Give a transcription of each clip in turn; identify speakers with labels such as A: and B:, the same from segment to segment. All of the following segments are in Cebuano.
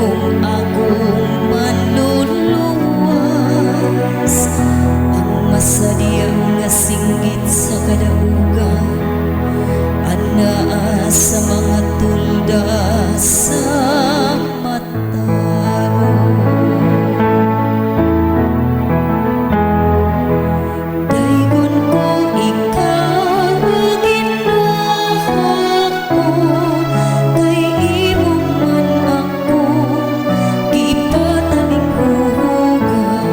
A: Nahimong akong manluluwas, ang masadya nga singgit sa kadaugan, anaa sa mga tolda sa matarong. Daygon ko ikaw, Ginoo, kay imo man akong gipatalinghugan.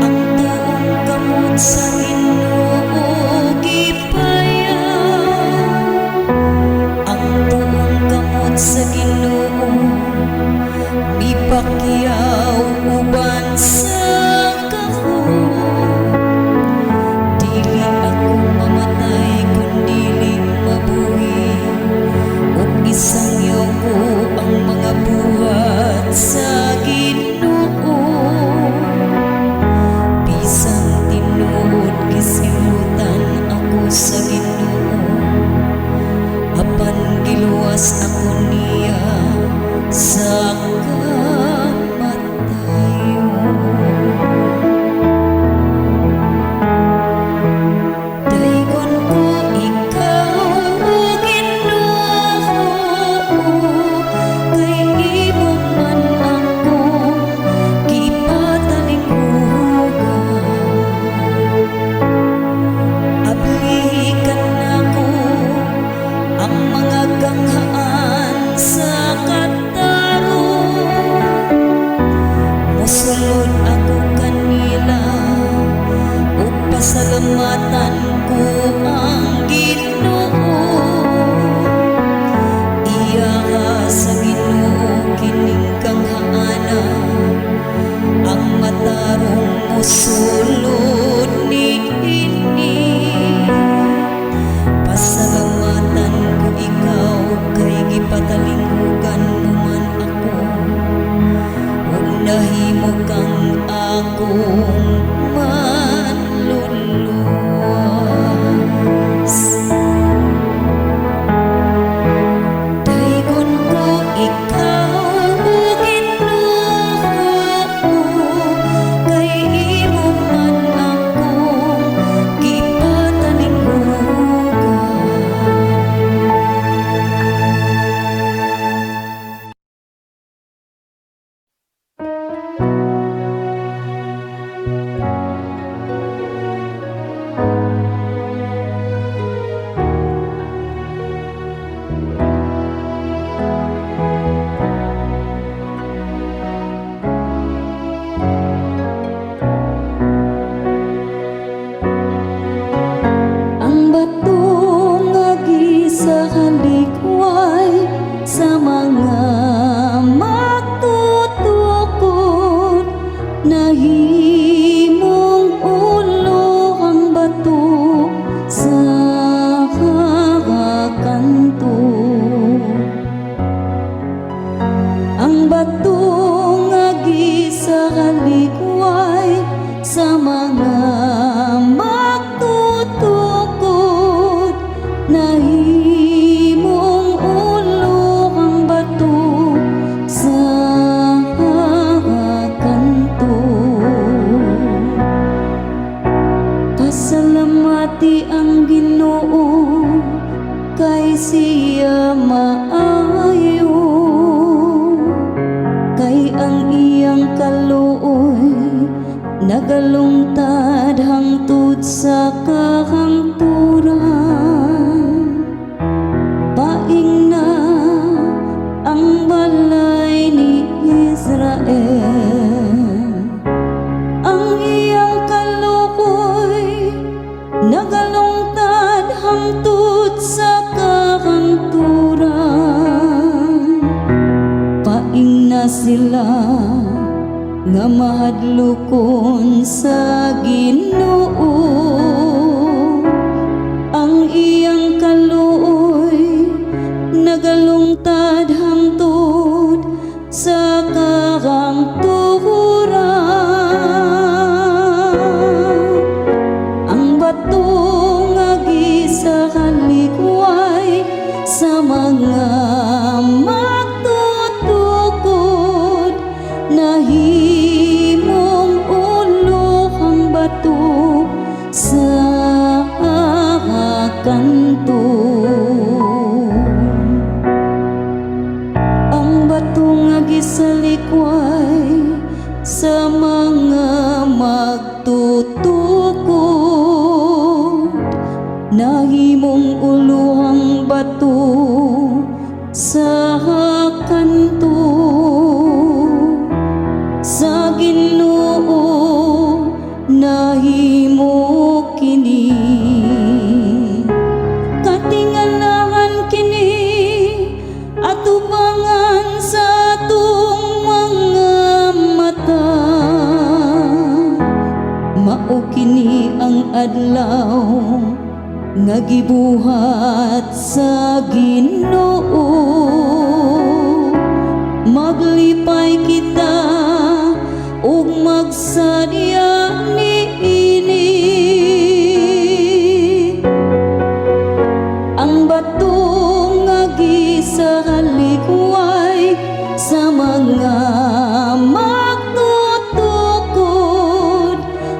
A: Ang tuong kamot sa Ginoo gipayaw. Ang tuong kamot sa Ginoo mipakyaw uban sa gahom. Dili ako mamatay kun dili mabuhi ug isangyaw ko ang mga buhat sa Ginoo. Bisan tinuod gisilutan ako sa Ginoo, apan giluwas ako niya sa kamatayon. Daygon ko ikaw, Ginoo, kay imo man akong gipatalinghugan. Ablihi kanako ang mga ganghaan sa katarong. Mosulod ako kanila ug pasalamatan ko ang Ginoo. Iya sa Ginoo kining ganghaana, ang matarong mosulod niini. Pasalamatan ko ikaw kay gipatalinghugan mo man ako ug nahimo kang akong manluluwas. Daygon ko ikaw, Ginoo, kay imo man akong gipatalinghugan. Ang bato nga gisalikway sa mga magtutukod, nahimong ulo ang bato sa kanto. Ang bato nga gisalikway sa mga magtutukod, nahimong ulo ang bato sa kanto. Pasalamati ang Ginoo kay siya maayo, kay ang iyang kaluoy nagalungtad hangtod sa kahangturan. Paingna ang balay ni Israel. Ang iyang kaluoy nagalungtad hangtod sa kahangturan. Paingna sila nga mahadlokon sa Ginoo. Ang iyang kaluoy nagalungtad hangtod sa kahangturan. Ang bato nga gisalikway sa mga sa kanto. Sa Ginoo nahimo kini, katingalahan kini atubangan sa atong mga mata. Mao kini ang adlaw nga gibuhat sa Ginoo. Maglipay kita ug magsadya niini. Ang bato nga gisalikway sa mga magtutukod,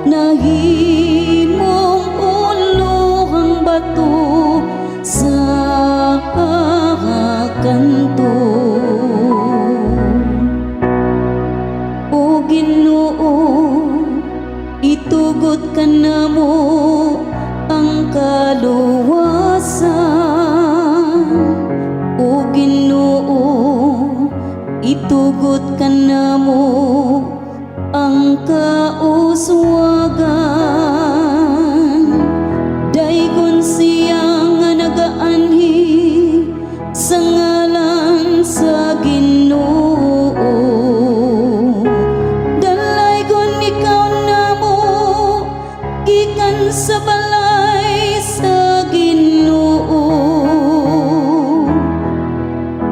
A: nahimong ulohang bato sa kanto. O Ginoo, itugot kanamo ang kaluwasan. O Ginoo, itugot kanamo ang kauswagan. Daygon siya nga nagaanhi sa ngalan sa Ginoo. Dalaygon ikaw namo gikan sa balay sa Ginoo.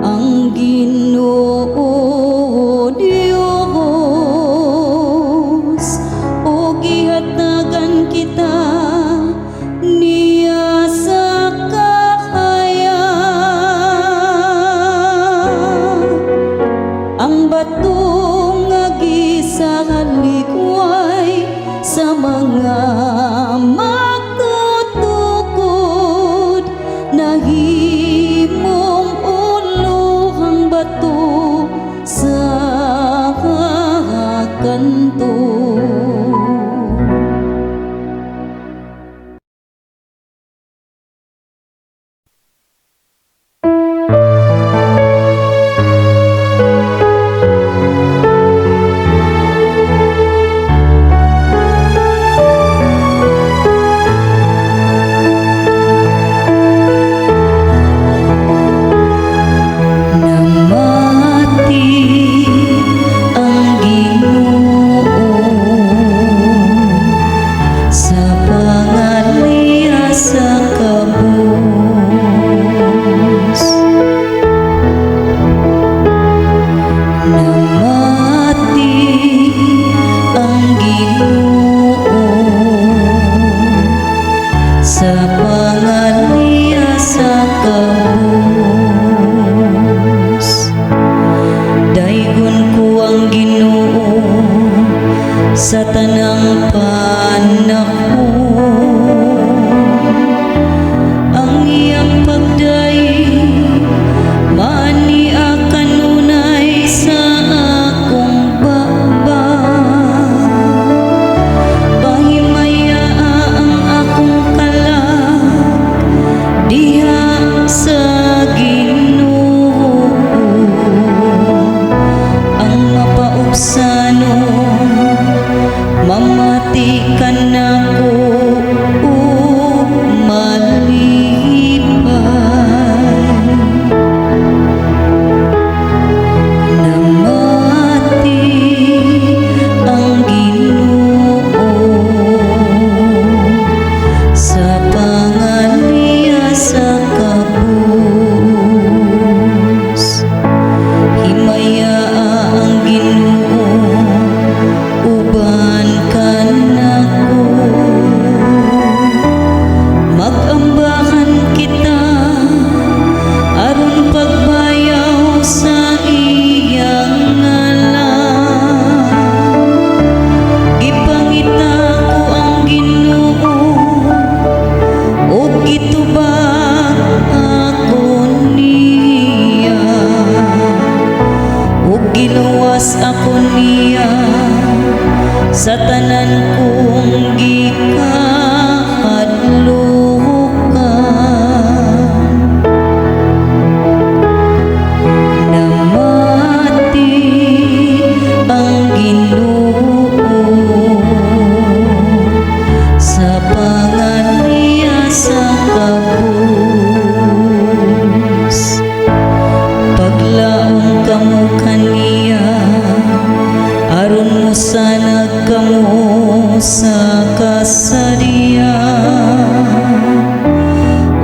A: Ang Ginoo Dios sa kasadya,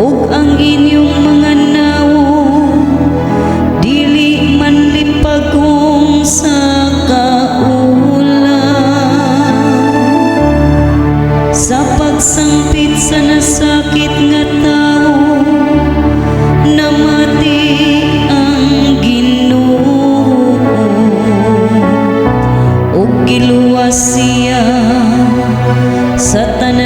A: ug ang inyong mga nawong dili manlipagong sa kaula. Sa pagsangpit sa nasakit nga tawo, namati ang Ginoo ug giluwas siya sa tanan.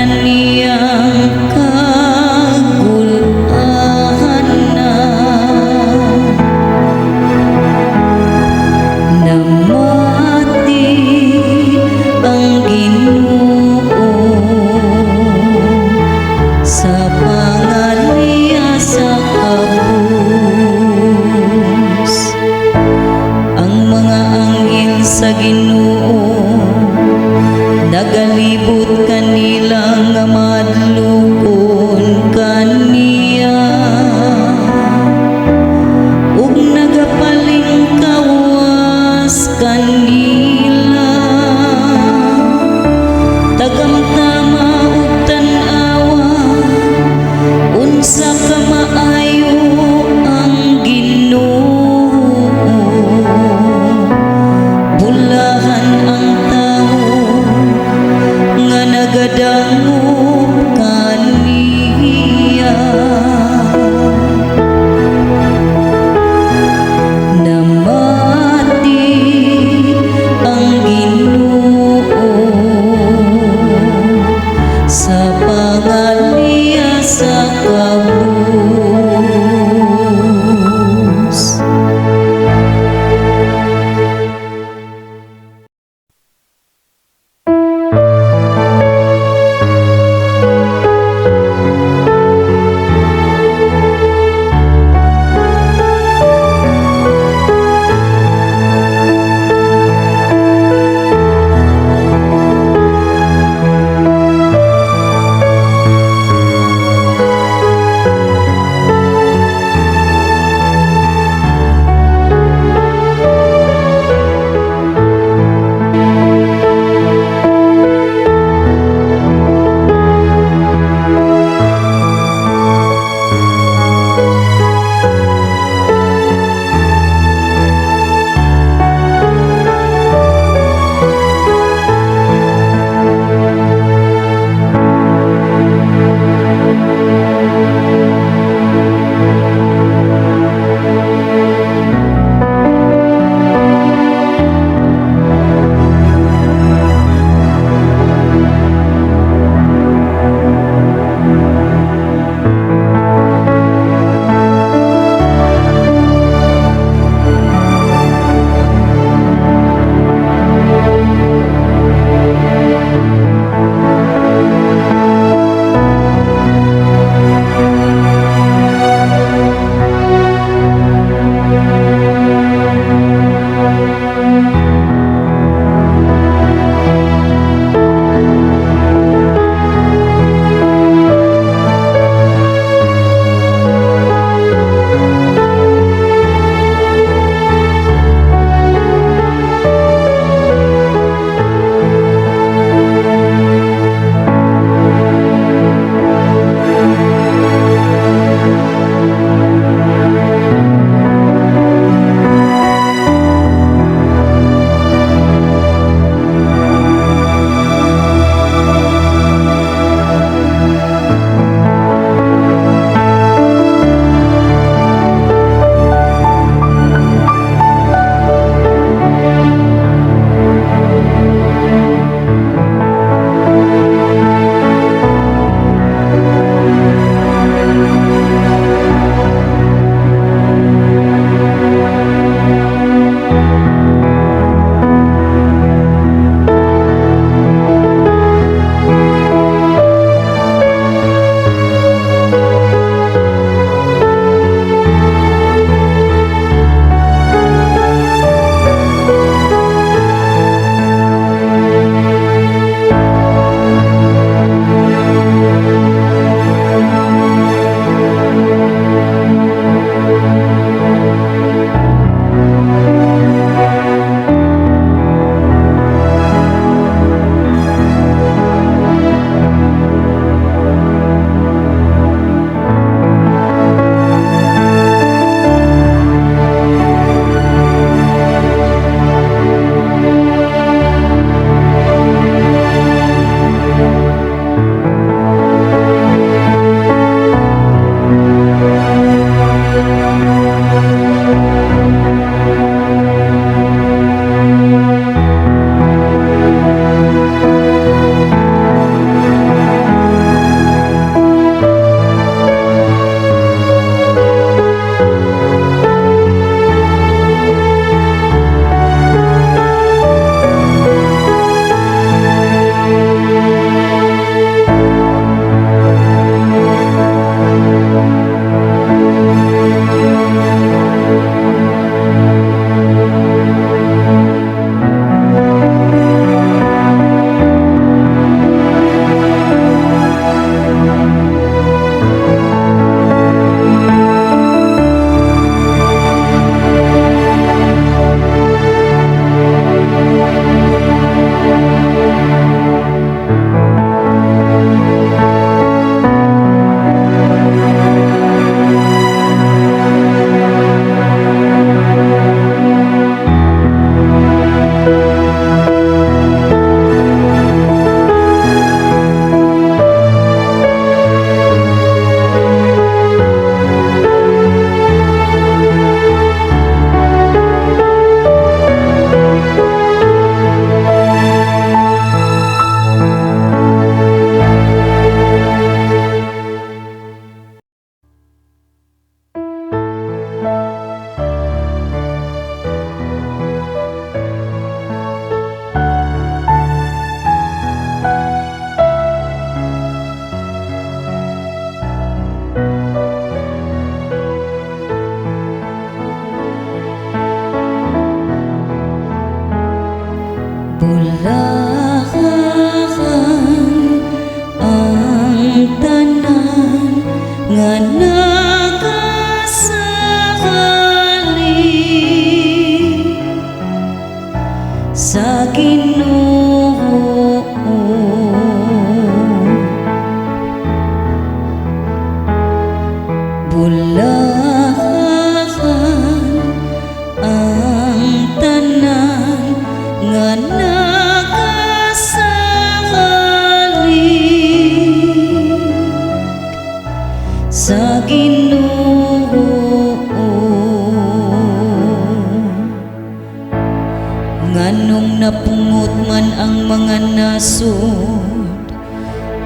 A: Napungot man ang mga nasod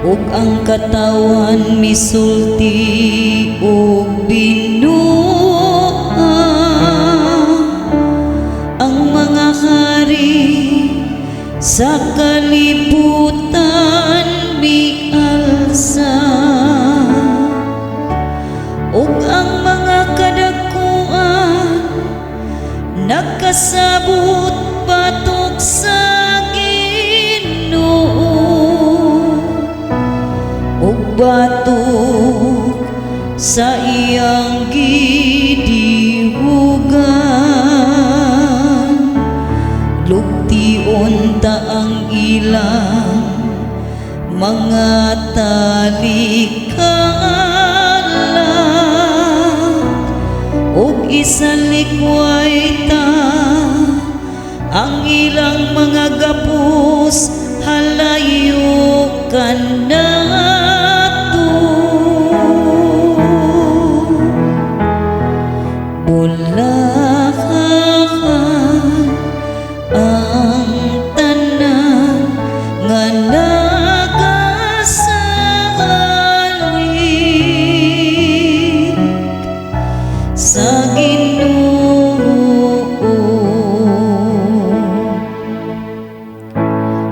A: ug ang katawhan misulti og binuang. Ang mga hari sa kalibutan mialsa ug ang mga kadakuan nagkasabot batok sa Ginoo ug batok sa iyang gidihugan. Lugtion ta ang ilang mga talikala ug isalikway ta ang ilang mga gapos halayo kanato. Bulahan ang tanan nga nagasalig sa Ginoo.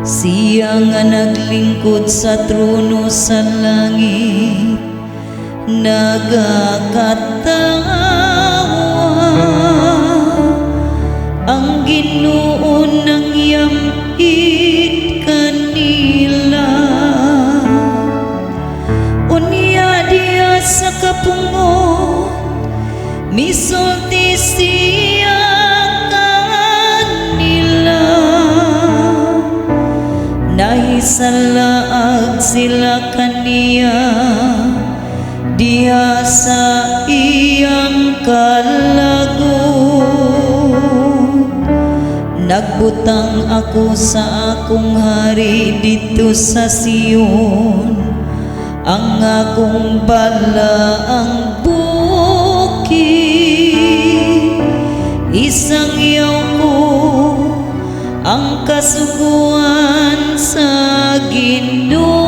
A: Siya nga naglingkod sa trono sa langit nagakatawa. Ang Ginoo nang yamit kanila. Unya diya sa kapungot misulti siya kanila. Nahisalaag sila kaniya diha sa iyang kalagot. Nagbutang ako sa akong hari didto sa Sion, ang akong balaang bukid. Isangyaw ko ang kasuguan sa Ginoo.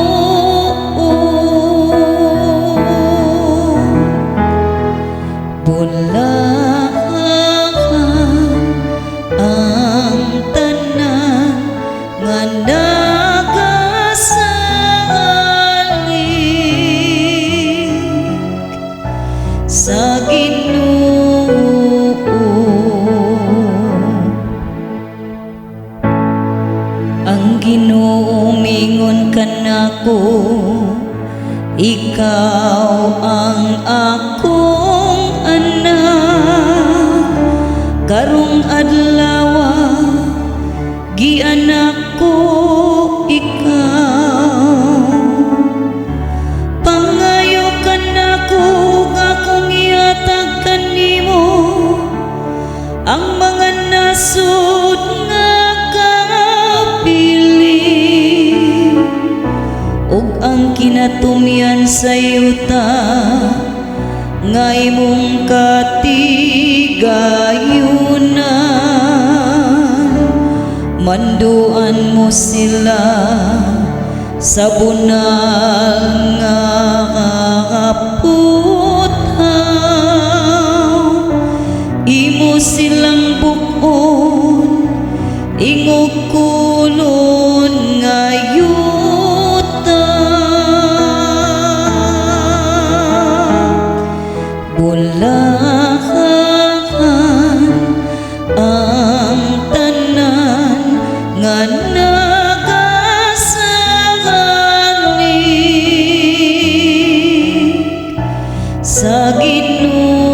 A: Bulahan ang tanan nga nagasalig sa Ginoo. Ang Ginoo mingon kanako, "Ikaw ang akong anak. Karong adlaw gianak ko ikaw. Pangayo kanako ug akong ihatag kanimo ang mga nasod nga kapili ug ang kinatumyan sa yuta nga imong katigayunan. Manduan mo sila sa bunal nga puthaw. Imo silang buk-on ingog kolon nga yuta." Bulahan ang tanan nga nagasalig sa Ginoo.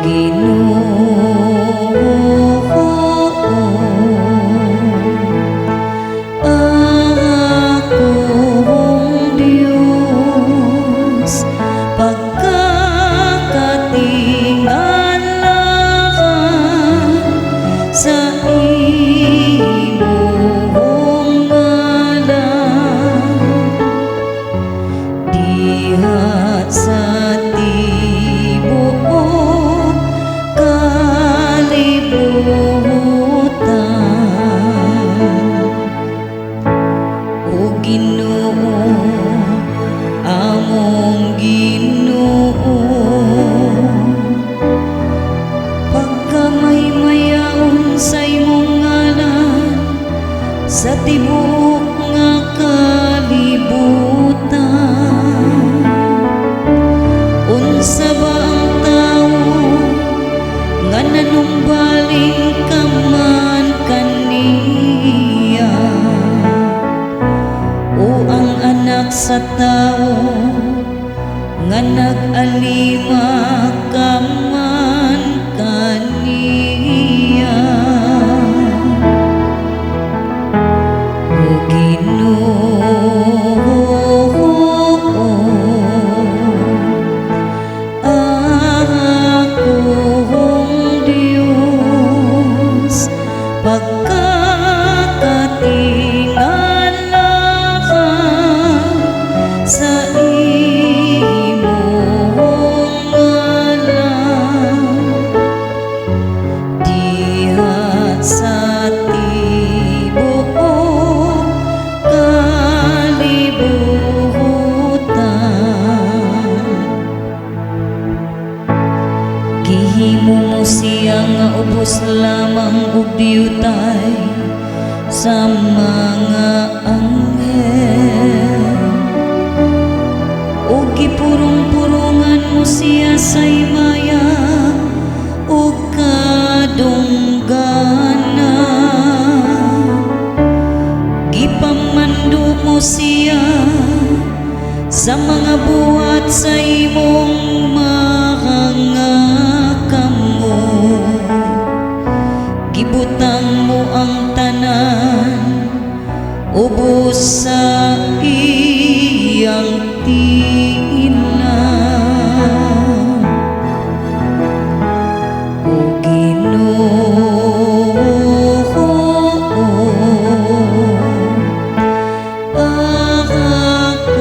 A: Ginoo, akong Diyos, pagkakatingala ka sa imong ngalan diha sa tibuok kalibutan. O Ginoo, among Ginoo, pagkamaymayaon sa imong ngalan sa tibuok nga kalibutan. Unsa ba ang tawo nga nanumbaling ka man kaniya, o ang anak sa tao nga nag-alima ka man kaniya? O Ginoo, akong Diyos, pagkakatingala ka sa imong ngalan diha sa tibuok kalibutan. Gihimo mo siya nga ubos lamang og diutay sa mga anghel, ug gipurong-purungan mo siya sa himaya ug kadungganan. Gipamando mo siya sa mga buhat sa imong mga kamot. Gibutang mo ang tanan ubos sa iyang tiil. O Ginoo,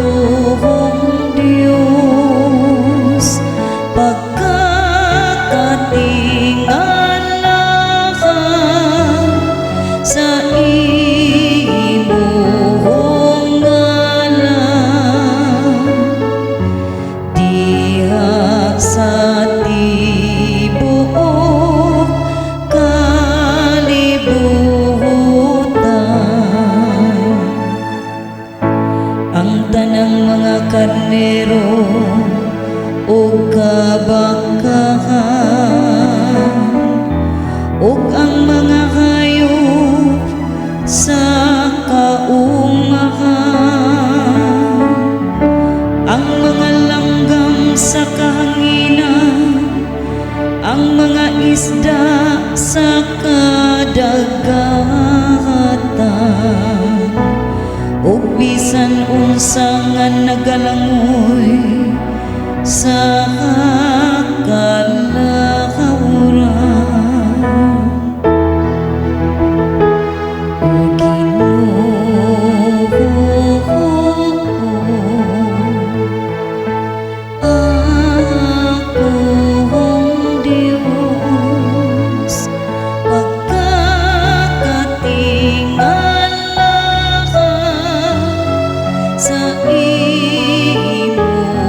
A: akong Diyos, pagkakatingala ka sa imong ngalan diha sa tibuok kalibutan. Ang tanang mga karnero ug kabakahan ug ang mga hayop sa kaumahan, ang mga langgam sa kahanginan, ang mga isda sa kadagatan, ug bisan unsa nga nagalangoy sa kalawran. O Ginoo, akong Diyos, pagkakatingala ka sa imong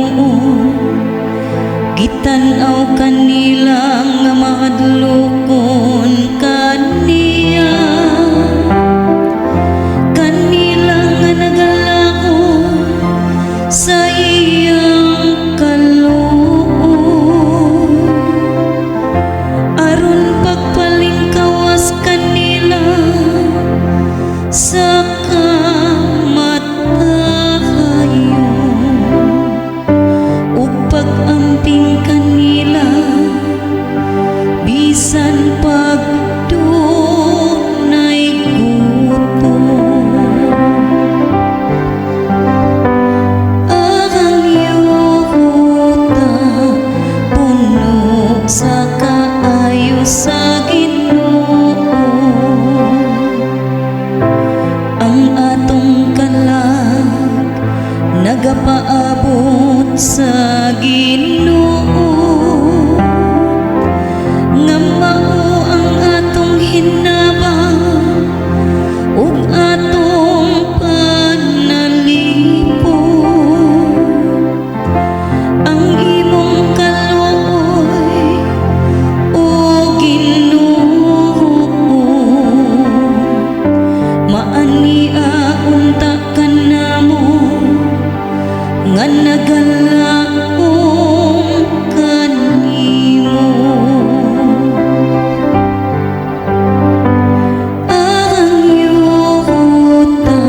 A: Ginoo. Gitan-aw kanila nga mahadlokon kaniya, kanila nga nagalakaw sa iyang kaluoy, aron pagpalingkawas kanila sa kamatayon ug pag-amping kanila bisan pag dunay gutom. Ang yuta puno sa kaayo sa Ginoo. Ang atong kalag nagapaabot sa Ginoo, nga mao ang atong hinabang ug atong panalipod. Ang imong kaluoy, o Ginoo, maania unta kanamo nga nagalaom kanimo. Ang yuta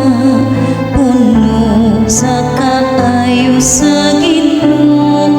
A: puno sa kaayo sa Ginoo.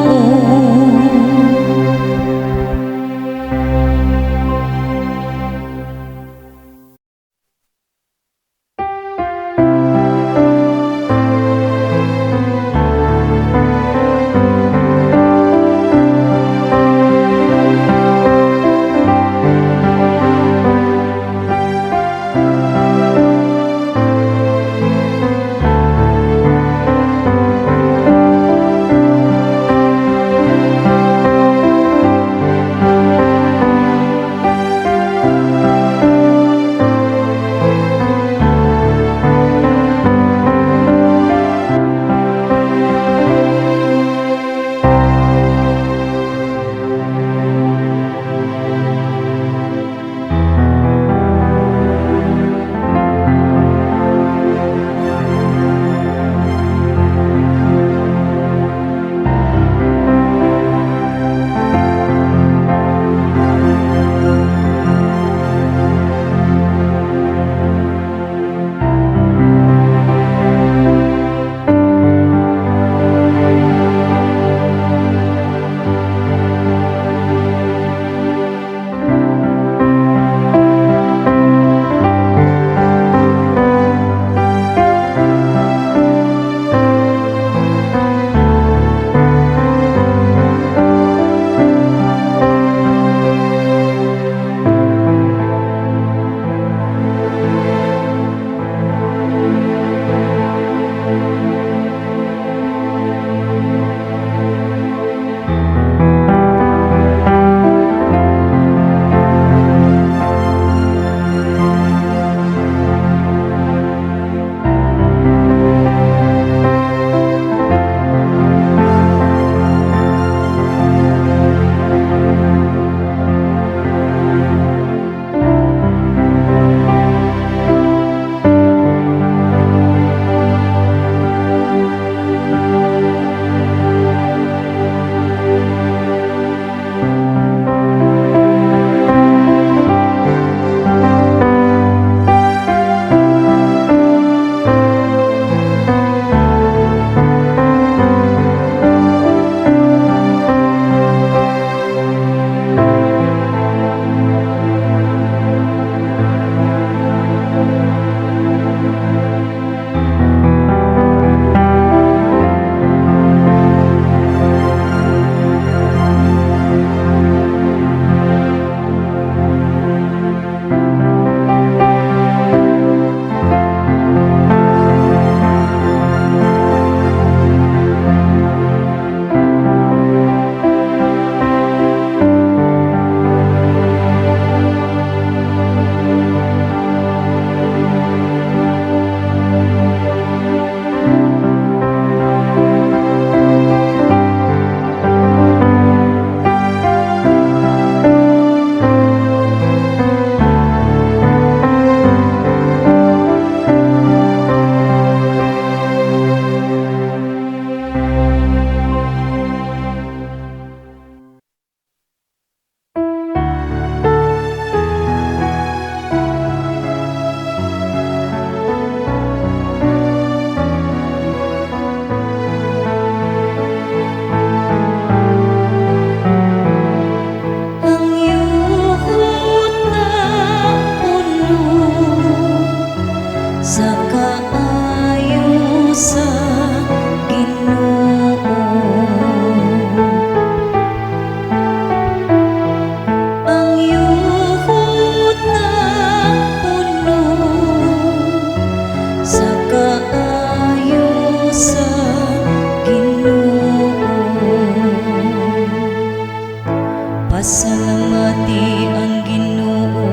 A: Pasalamati ang Ginoo,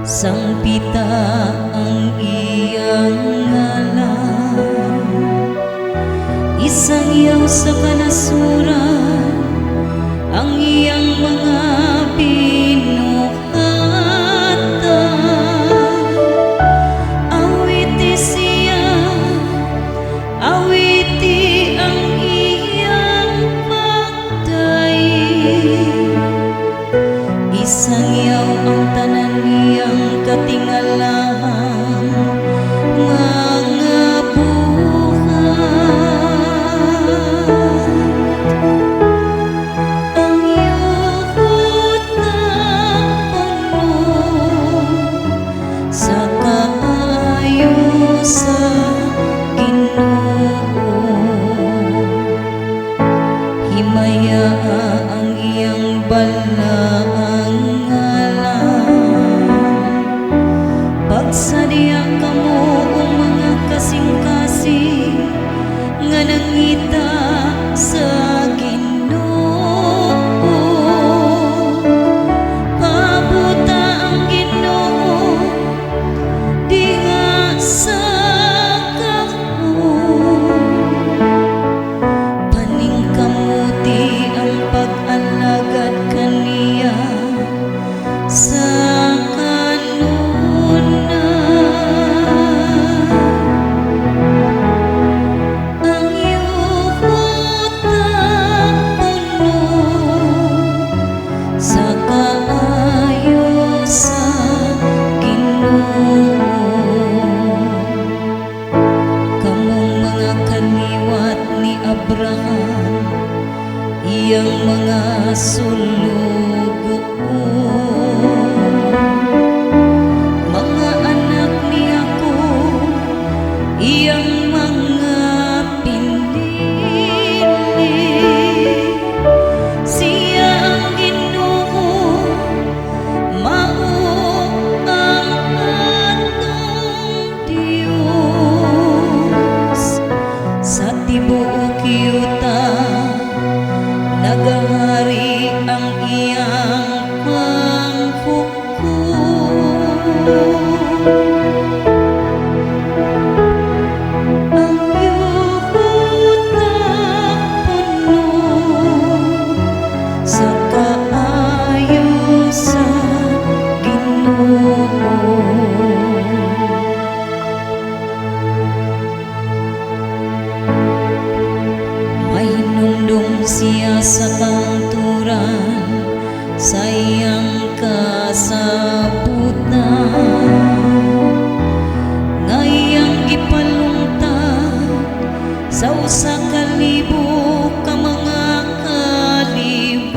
A: sangpita ang iyang ngalan. Isangyaw sa kanasuran ang iyang mga binuhatan. Awiti siya, awiti ang iyang pagdaig. Isangyaw ang tanan niyang katingalahang mga buhat. Ang yuta puno sa kaayo sa Ginoo. Himaya ang iyang balaang ngalan. Pagsadya kamo o mga kasing-kasing nga nangita sa Ginoo. Pabuta ang Ginoo diha sa kahuong. Paningkamuti ang pag-alagad kaniya sa kanunay. Ang yuta puno sa kaayo sa Ginoo. Kamong mga kaliwat ni Abraham, iyang mga sulugoon, mga anak ni Jacob, iyang mga pinili. Siya ang Ginoo, mao ang atong Dios. Sa tibuok yuta nagahari ang iyang panghukom. Ang yuta puno sa kaayo sa Ginoo. Mahinumdum siya sa kahangturan sa iyang kasabutan nga iyang gipalungtad sa 1,000 ka mga kaliwatan,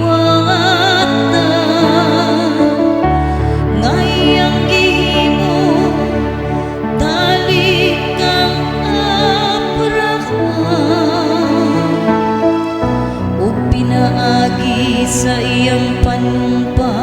A: nga iyang gihimo tali kang Abraham ug pinaagi sa iyang panumpa.